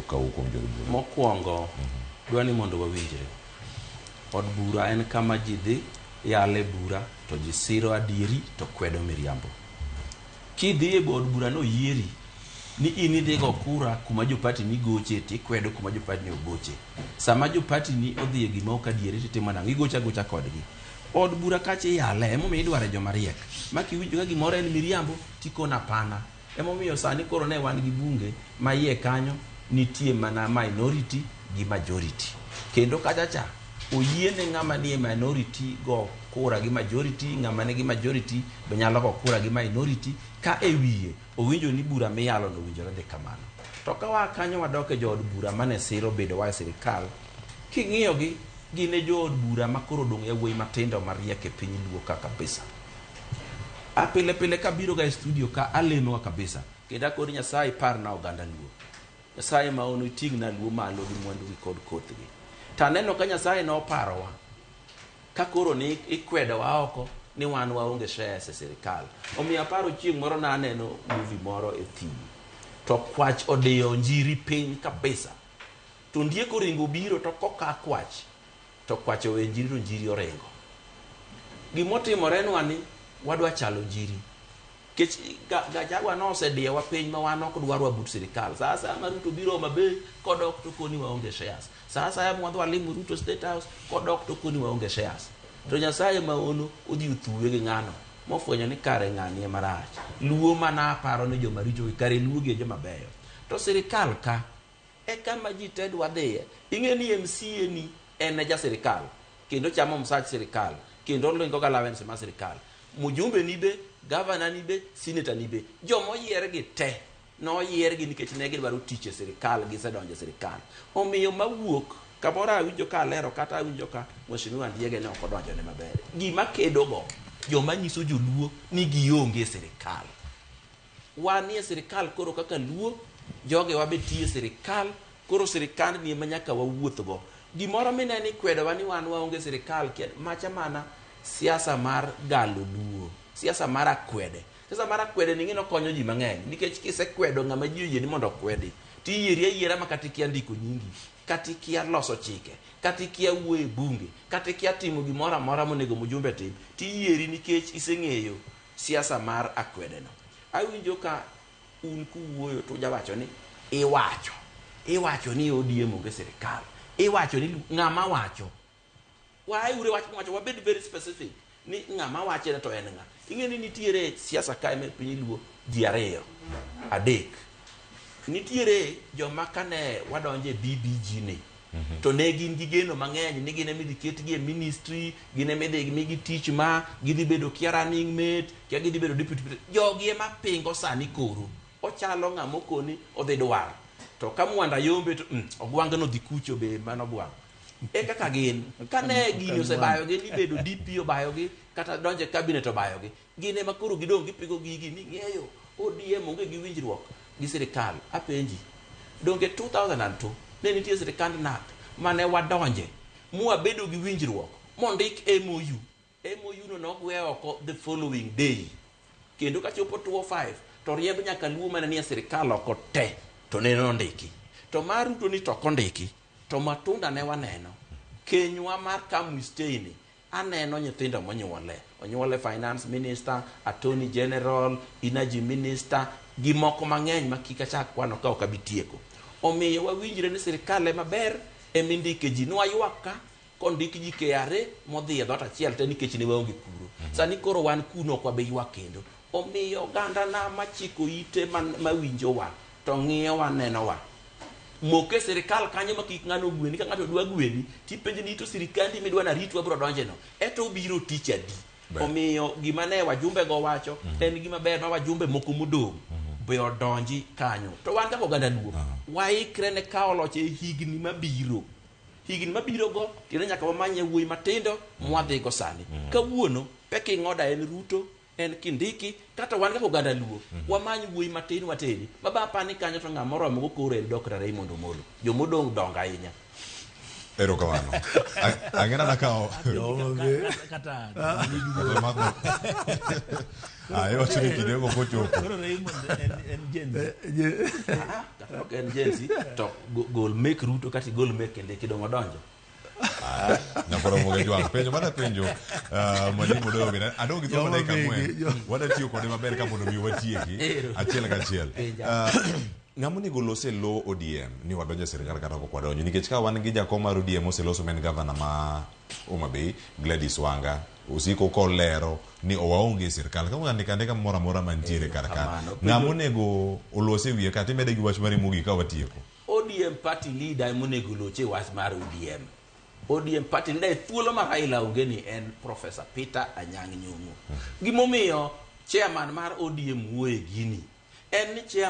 kawo kuom jood bura? Mokwongo, dwa ni mondo wawinjre. Od bura en kama ji dhi yale bura to ji siro adieri to kwedo miriambo. Kidhi e od bura noyieri ni in idhi go kura kuma jopati ni goche tikwedo kuma jopati ni ogoche. Sama jopati ni odhi e gima ok adieri titimo nang'o? Igocho agocha kodgi. Od bura kacha iyale, emomiyo idware joma riek. Ma kiwinjo ka gimoro en miriambo tikono apana. Emomiyo sani koro ne wan gi bunge ma iye kanyo nitie mana minority gi majority. Kendo kacha cha oyiene ng'ama nie minority go kura gi majority, ng'ama nigi majority be nyalo go kura gi minority ka e wiye owinjo ni bura miyalo no owinjore dhi kamano. To ka waa kanyo wadok e jood bura mane siro bedo wa e sirikal, king'iyogi gin e jood bura ma koro odong' yawuoyi matindo mariek e piny Luo ka kabisa. A pile pile kabiro ga e studio ka alemo ga kabisa kendo akoni Nyasaye parna oganda Luo. Nyasaye ma ono iting'na Luo malo gi mwandu gi kod kothgi. To aneno ka Nyasaye noparowa ka koro ni ikwedowa oko ni wan waonge shares e sirikal. Omiyo aparo chieng' moro naneno movie moro e thim to kwach odiyo njiri piny kabisa. To ondiek oringo obiro to koka kwach to kwach owe njiri to njiri oringo. Gimotimore nwa ni wadwa chalo njiri. Kech Gachagua nosediyowa piny ma wan ok dwarwa but sirikal. Sa asaya ma Ruto biro Homa Bay kodok to koni waonge shares. Sa asaya ma wadhi walimo Ruto State House kodok to koni waonge shares. To Nyasaye ma ono odhi othuwe gi ng'ano mofwenyo ni kare ng'ani ema rach. Luo mana aparo ni joma richo gi kare Luo gi e joma beyo. To sirikal ka e kama ji te dwa dhiye. Ing'e ni MCA ni en e ja sirikal kendo chamo msach sirikal kendo olingo ga allowance mar sirikal. Mjumbe ni be, gavana ni be, senator ni be. Jomoyier gi te noyier gi nikech ne gidwaro tich e sirikal, gisedonjo e sirikal. Omiyo mawuok kamoro awinjo ka alero kata awinjo ka Mheshimiwa Ndiege ne ok odonjone maber. Gima kedo go joma nyiso joluo ni gionge e sirikal. Wanie sirikal koro kaka Luo, jogewa be tiyo e sirikal, koro sirikandni ema nyaka wawuothgo. Gimoro mineno ikwedowa ni wan waonge sirikal, macha mana siasa mar galo Luo, siasa mar akwede. Siasa mar akwede ni ing'e nokonyo ji mang'eny nikech kisekwedo ng'ama ji oyie ni mondo okwedi, tiyieri ayiera ma kata ikia ndiko nyingi, kata ikia loso chike, kata ikia wuoyo e bunge, kata ikia timo gimoro amora monego mjumbe tim, tiyieri nikech iseng'eyo siasa mar akwede no. Awinjo ka un kuwuoyo to ujawacho ni iwacho, iwacho ni ODM onge sirikal, iwacho ni ng'ama wacho. Waeure wach mwacho, wabed very specific ni ng'ama wache to en ng'a. Ing'e ni nitiere siasa kae e piny Luo ji ariyo, adek. Nitiere joma kane wadonjo e BBG ni, to ne gin gi geno mang'eny ni gin ema idhi ketgi e ministry, gin ema idhi migi tich ma, gidhi bedo kia running mate, kia gidhi bedo deputy president. Jogi ema pingo sani koro. Ochalo ng'ama okoni odhi dwar. To ka mwanda yombe to ogwang' no dhi kucho be mano gwang'. E kaka gin. Kane gini osebayogi ni bedo DP obayogi, kata donjo e cabinet obayogi, gin ema koro gidong' gipigo gigi ni ng'eyo ODM onge gi winjruok gi sirikal. Apenji, donge 2002 ne nitie sirikand NARC mane wadonje mwabedo gi winjruok mondik MOU. MOU no nogwe oko the following day. Kendo kachopo 205 to riemb nyaka Luo mane nie sirikal oko te to ne nondiki. To mar Ruto ni to ok ondiki. To matunda ne waneno. Kenywa mar come we stay ni aneno nyithindo monyuole. Onyuole finance minister, attorney general, energy minister, gi moko mang'eny ma kik achak kwano ka ok abi tieko. Omiyo wawinjre ni sirikal ema ber emindike ji. Nwaywak ka kondik ji KRA modhi e dhoot achiel te nikech ne waonge kuro. Sani koro wan kuno ok wabi ywak kendo. Omiyo ogandana machiko ite mawinjowa to ng'iyowa nenowa. Moke sirikal kanyo ma kik ng'ano gweni. Ka ng'ato dwa gweni, tipenje ni to sirikandi midwa naritwa biro donje no. Eto obiro tich adi? Omiyo gima ne wajumbe go wacho en gima ber ma wajumbe moko modong' be odonji kanyo. To wan kaka oganda Luo, waikre ne kawo loch e higni mabiro. Higni mabiro go tiende nyaka wamany yawuoyi matindo mwadhigo sani. Kawuono pecking order en Ruto, en Kindiki, kata wan kaka oganda Luo, wamany wuoyi matin wateri. Baba apani kanyo to ng'ama oromo go koro en Dr. Raymond Omolo. Jomodong' dongo ahinya. Erokamano. Ang'ena nakawo. Kata Kata mago. Ah, iwacho ni kindego kochopo. koro Raymond en Gen Z. Ah, kata ok en Gen Z, to gol mek Ruto kata igol mek kende kidong odonjo. Nyakoro moge jwang. Penjo mana penjo. Mwalimu Doyo bende. Adong' gi thuolo dakika 4. Wadwa tiyo kode maber ka mondo mi watieki. Ero. Achiel kachiel. Penja. Ng'ama onego los e lo ODM ni wadonjo e sirikal kata ok wadonjo nikech ka wan gi jakom mar ODM oseloso ma en gavana ma Homa Bay Gladys Wanga osiko kolero ni owaonge e sirikal ka andika andika moro amora mantiere kar ka Erokamano. ng'ama onego olos e wiye ka timede gi wach mari mogik ka watieko. ODM party leader emonego loche wach mar ODM. ODM party leader e thuolo ma Raila onge ni en Professor Peter Anyang' Nyong'o. Gimomiyo chairman mar ODM wuoye gini en ni chairman